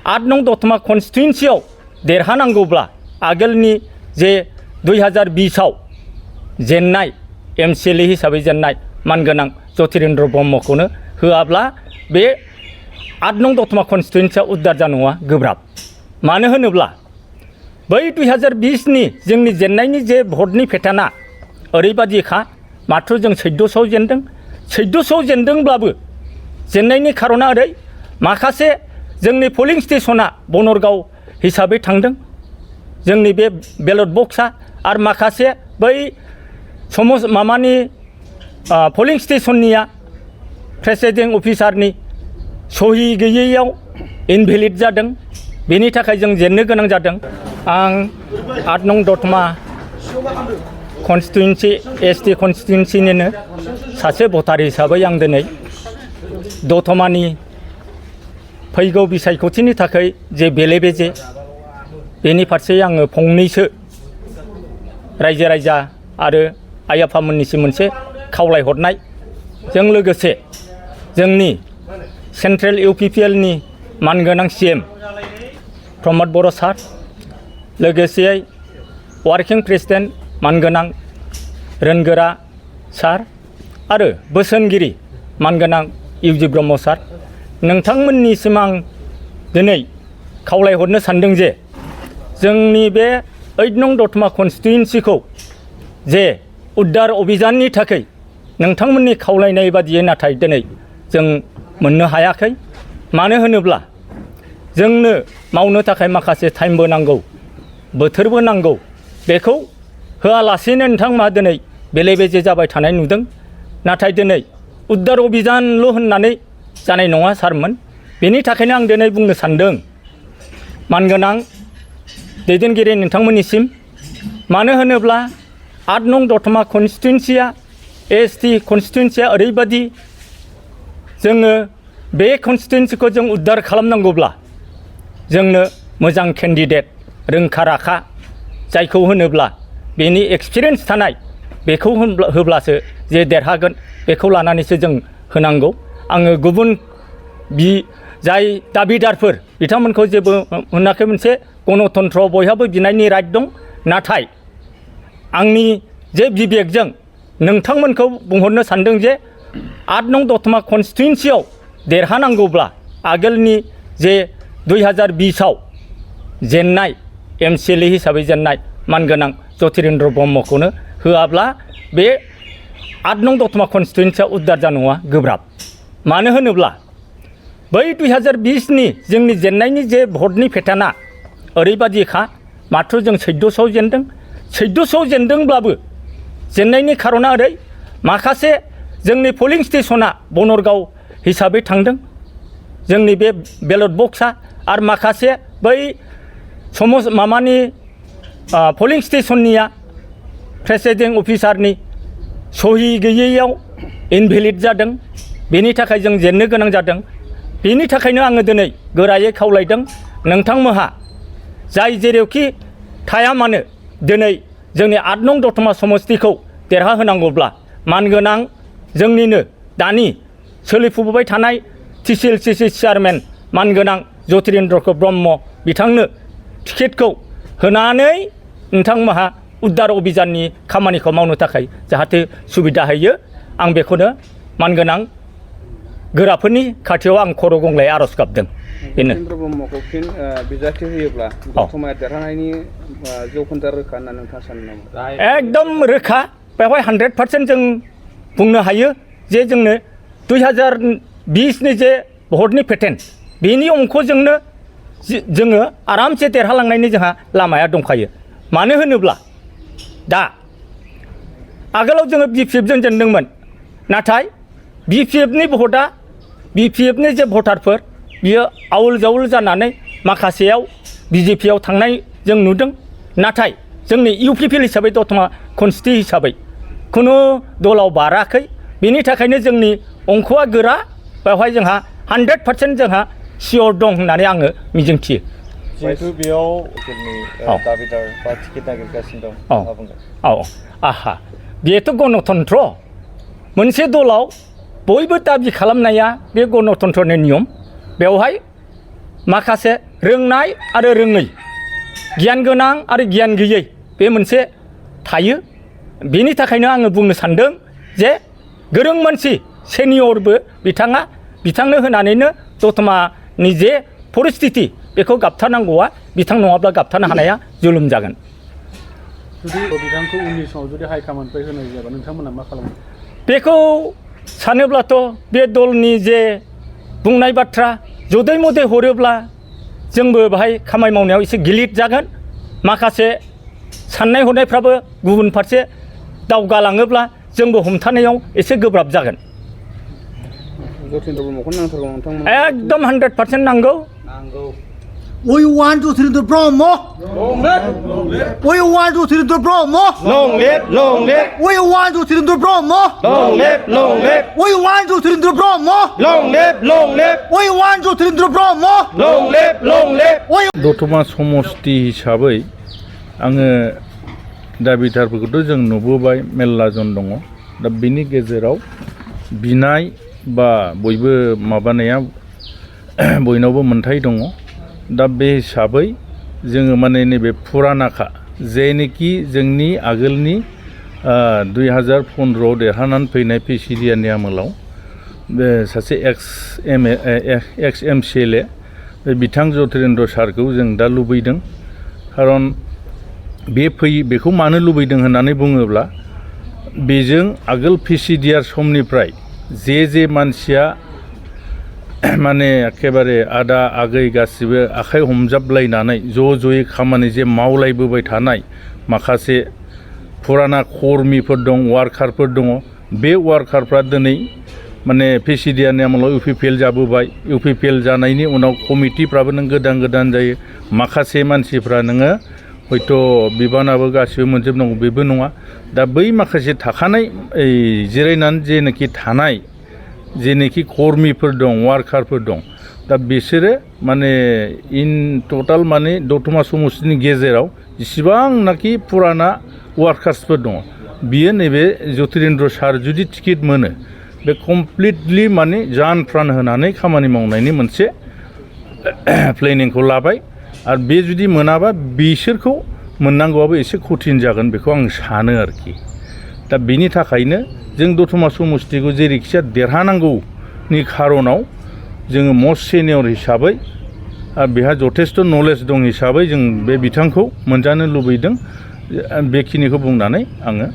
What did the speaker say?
8 नं दतमा कन्स्टिटुएन्सियाव देरहानांगौब्ला आगोलनि जे 2020आव जेननाय एमसिएलए हिसाबै जेननाय मानगोनां ज्योतिरेन्द्र ब्रह्मखौनो होआब्ला बे 8 नं दतमा कन्स्टिटुएन्सिया उद्धार जानाया गोब्राब। मानो होनोब्ला बै 2020नि जोंनि जेननायनि जे भटनि पेटार्ना ओरैबादिखा मात्र जों 1400 जेनदों। 1400 जेनदोंब्लाबो जेननायनि खारना ओरै माखासे जोंनि पोलिं स्टेशना बनरगाव हिसाबै थांदों जोंनि बे बेलट बक्सआ आरो माखासे बै माबानि पोलिं स्टेशननिया प्रेसिडेंट अफिसारनि सहि गैयैयाव इनभेलिड जादों। बेनि थाखाय जों जेननो गोनां जादों। आं 8 नं दतमा कन्स्टिटुएन्सि एसटि कन्स्टिटुएन्सिनिनो सासे भटार हिसाबै आं दिनै दतमानि फैगौ बिसायख'थिनि थाखाय जे बेले बेजे बेनि फारसे आङो फंनैसो रायजो राजा आरो आइ आफामोननिसिम मोनसे खावलायहरनाय जों लोगोसे जोंनि सेन्ट्रेल इउपिपिएलनि मानगोनां सिएम प्रमद बर' सार लोगोसे वार्किं प्रेसिडेन्ट मानगोनां रोनगोरा सार आरो बोसोनगिरि मानगोनां इउजि ब्रह्म सार नोंथांमोननिसिम आं दिनै खावलायहरनो सानदों जे जोंनि बे 8 नं दतमा कन्स्टिटुएन्सिखौ जे उद्धार अभियाननि थाखाय नोंथांमोननि खावलायनाय बादियै नाथाय दिनै जों मोननो हायाखै। मानो होनोब्ला जोंनो मावनो थाखाय माखासे टाइमबो नांगौ बोथोरबो नांगौ बेखौ होआलासेनो नोंथांमोना दिनै बेले बेजे जाबाय थानाय नुदों। नाथाय दिनै उद्धार अभियानल' होननानै जानाय नङा सारमोन। बेनि थाखायनो आं दिनै बुंनो सानदों मानगोनां दैदेनगिरि नोंथांमोननिसिम मानो होनोब्ला 8 नं दतमा कन्स्टिटुएन्सिया एसटि कन्स्टिटुएन्सिया ओरैबादि जोङो बे कन्स्टिटुएन्सिखौ जों उद्धार खालामनांगौब्ला जोंनो मोजां केन्डिडेट रोंखा राखा जायखौ होनोब्ला बेनि एक्सपिरियेन्स थानाय बेखौ होब्लासो जे देरहागोन बेखौ लानानैसो जों होनांगौ। आङो गुबुन जाय दाबिदारफोर बिथांमोनखौ जेबो होनाखै। मोनसे गणतन्त्र बयहाबो बिनायनि राइट दं। नाथाय आंनि जे बिबेकजों नोंथांमोनखौ बुंहरनो सानदों जे 8 नं दतमा कन्स्टिटुएन्सियाव देरहानांगौब्ला आगोलनि जे 2020आव जेननाय एमसिएलए हिसाबै जेननाय मानगोनां ज्योतिरेन्द्र ब्रह्मखौनो होआब्ला बे 8 नं दतमा कन्स्टिटुएन्सिया उद्धार जानाया गोब्राब। मानो होनोब्ला बै 2020नि जोंनि जेननायनि जे भटनि पेटार्ना ओरैबादिखा मात्र जों 1400 जेनदों। 1400 जेनदोंब्लाबो जेननायनि खारना ओरै माखासे जोंनि पोलिं स्टेशना बनरगाव हिसाबै थांदों जोंनि बे बेलट बक्सआ आरो माखासे बै माबानि पोलिं स्टेशननिया प्रेसिडेंट अफिसारनि सहि गैयैयाव इनभेलिड जादों। बेनि थाखाय जों जेननो गोनां जादों। बेनि थाखायनो आङो दिनै गोरायै खावलायदों नोंथांमोनहा जाय जेरावखि थाया मानो दिनै जोंनि 8 नं दतमा समस्तिखौ देरहाहोनांगौब्ला मानगोनां जोंनिनो दानि सोलिफुबाय थानाय TCLCC चेयारमेन मानगोनां ज्योतिरेन्द्र ब्रह्म बिथांनो टिकेटखौ होनानै नोंथांमोनहा उद्धार अभियाननि खामानिखौ मावनो थाखाय जाहाथे सुबिदा होयो आं बेखौनो मानगोनां गोराफोरनि खाथियाव आं खर' गंग्लाय आर'ज गाबदों। बेनो ज्योतिरेन्द्र ब्रह्मखौ फिन बिजाथि होयोब्ला दतमाया देरहानायनि जौखोन्दोआ रोखा होनना नोंथाङा सानो नामा? एकदम रोखा बेवहाय 100% जों बुंनो हायो जे जोंनो 2020नि जे भटनि पेटार्न बेनि अंकजोंनो जोङो आरामसे देरहालांनायनि जोंहा लामाया दंखायो। मानो होनोब्ला दा आगोलाव जोङो BPF जों जेनदोंमोन नाथाय BPFनि भटआ BPFनि जे भटारफोर बियो आउल जाउल जानानै माखासेयाव BJPआव थांनाय जों नुदों। नाथाय जोंनि इउपिपिएल हिसाबै दतमा कन्स्टिटुएन्सि हिसाबै खुनु दलाव बाराखै। बेनि थाखायनो जोंनि अंकआ गोरा बेवहाय जोंहा 100% जोंहा सियर दं होननानै आङो मिजिंथियो। जिहेतु बेयाव जोंनि दाबिदार बा टिकेट नागिरगासिनो दं। आहा बेथ' गणतन्त्र मोनसे दलाव बयबो दाबि खालामनाया बे गणतन्त्रनि नियम। बेवहाय माखासे रोंनाय आरो रोङै गियान गोनां आरो गियान गैयै बे मोनसे थायो बेनि थाखायनो आङो बुंनो सानदों जे गोरों मानसि सेनियरबो बिथांनो होनानैनो दतमानि जे परिस्थिति बेखौ गाबथानांगौआ बिथां नङाब्ला गाबथानो हानाया जुलुम जागोन। जुदि बिथांखौ उननि समाव जुदि हाइकामान्डनिफ्राय होनाय जायाबा नोंथांमोना मा खालामो? बेखौ सानोब्लाथ' बे दलनि जे बुंनाय बाथ्रा जदै मदै हरोब्ला जोंबो बाहाय खामानि मावनायाव एसे गिलिर जागोन माखासे साननाय हनायफ्राबो गुबुन फारसे दावगालाङोब्ला जोंबो हमथानायाव एसे गोब्राब जागोन। जतिन्द्र ब्रह्मखौ नांथारगौ नोंथांमोन? एकदम 100% नांगौ। We want Jyotirendra Brahma. We want Jyotirendra Brahma. Long live, We want Jyotirendra Brahma. long live, We want Jyotirendra Brahma. long live, We want Jyotirendra Brahma. long live. दतमा समष्टि हिसाबै आङो दाबिदारफोरखौथ' जों नुबोबाय मेरला जन दङ दा बिनि गेजेराव बिनाय बा बयबो माबानाया बयनावबो मोनथाय दङ दा बे हिसाबै जोङो माने नैबे फुरानाखा जेनोखि जोंनि आगोलनि 2015 देरहानानै फैनाय पिसिडियानि आमोलाव बे सासे एक्स MCLA बिथां जतिरेन्द्र सारखौ जों दा लुबैदों खारन बेखौ मानो लुबैदों होननानै बुङोब्ला बेजों आगोल पिसिडिआर समनिफ्राय जे मानसिया माने एखेबारे आदा आगै गासिबो आखाइ हमजाबलायनानै ज'यै खामानि जे मावलायबोबाय थानाय माखासे फुराना कर्मिफोर दं वार्कारफोर दङ बे वार्कारफ्रा दिनै माने पिसिडिआरनि आमोलाव UPPL जाबोबाय UPPL जानायनि उनाव कमिटिफ्राबो नों गोदान जायो माखासे मानसिफ्रा नोङो हयथ' बिबानाबो गासिबो मोनजोबनांगौ बेबो नङा दा बै माखासे थाखानाय जिरायनानै जेनाखि थानाय जेनाखि कर्मिफोर दं वार्कारफोर दं दा बिसोरो माने इन टटाल माने दतमा समष्टिनि गेजेराव जेसेबांनाखि फुराना वार्कार्सफोर दङ बियो नैबे जतिरेन्द्र सार जुदि टिकेट मोनो बे कमप्लिटलि माने जान प्रान होनानै खामानि मावनायनि मोनसे प्लेनिंखौ लाबाय आरो बे जुदि मोनाबा बिसोरखौ मोननांगौआबो एसे कठिन जागोन बेखौ आं सानो आरोखि दा बिनि थाखायनो जों दतमा समष्टिखौ जेरैखिजाया देरहानांगौनि खारनाव जोङो मस्ट सेनियर हिसाबै बेहा जथेस्थ' नलेज दं हिसाबै जों बे बिथांखौ मोनजानो लुबैदों बेखिनिखौ बुंनानै आङो